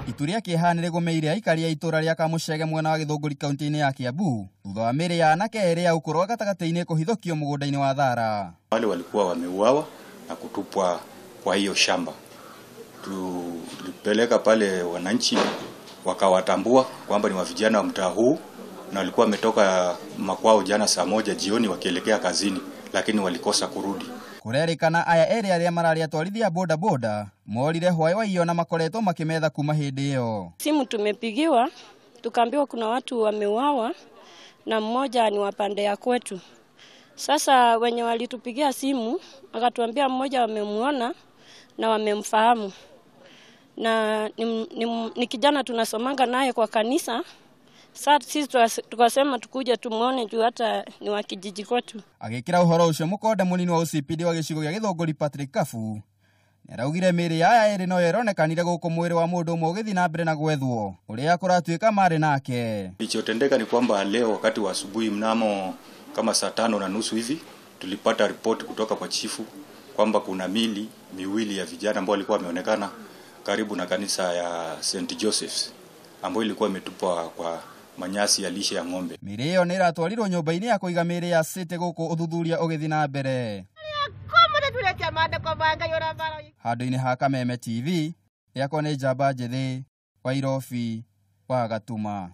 Itu rĩa kĩeha nĩrĩgũmĩire aikari a itũra rĩa Kamũcege mwena wa Gĩthũngũri kaunti-inĩ ya Kiambu thutha wa mĩĩrĩ ya anake erĩ ya ũkũrũ wa gatagatĩ-inĩ kũhithũkio mũgũnda-inĩ wa thara. Wale walikuwa wameuawa na kutupwa kwa hiyo shamba. Tulipeleka pale wananchi wakawatambua kwamba ni wa vijana wa mtaa huu na walikuwa wametoka makwao jana saa 1 jioni wakielekea kazini, lakini walikosa kurudi. Kũrerĩkana aya erĩ arĩa mararĩ atwarithia boda boda morire hwaĩ wa iyo na makoretwo makĩmetha kuma hĩndĩ ĩyo. Simu tumepigiwa tukaambiwa kuna watu wameuawa na mmoja ni wa pande ya kwetu. Sasa wenye walitupigia simu wakatuambia mmoja wamemuona na wamemfahamu. Na ni kijana tunasomanga naye kwa kanisa. Sasa sisi tukasema tukuje tumuone juu hata ni wa kijiji kwetu. Agĩkĩra ũhoro ũcio mũkonde mũnini wa OCPD wa gĩcigo gĩa Gĩthũngũri Patrick Kabu nĩaraugire mĩĩrĩ ya aya erĩ no ĩronekanire gũkũ mwĩrĩ wa mũndũ ũmwe ũgĩthiĩ na mbere na gwethwo ũrĩa kũratuĩka marĩ nake. Kilichotendeka ni kwamba leo wakati wa asubuhi mnamo kama saa 5:30 hivi tulipata ripoti kutoka kwa chifu kwamba kuna mili miwili ya vijana ambao walikuwa wameonekana karibu na kanisa ya St Joseph's ambayo ilikuwa imetupwa kwa manyasi ya lishe ya ng'ombe. Mĩĩrĩ ĩyo nĩĩratwarirwo nyũmba-inĩ ya kũiga mĩĩrĩ ya City gũkũ ũthuthuria ũgĩthiĩ na mbere. Handũ-inĩ ha Kameme TV, yakwa nĩ Njamba Njĩthĩ wa Irobi wa Gatuma.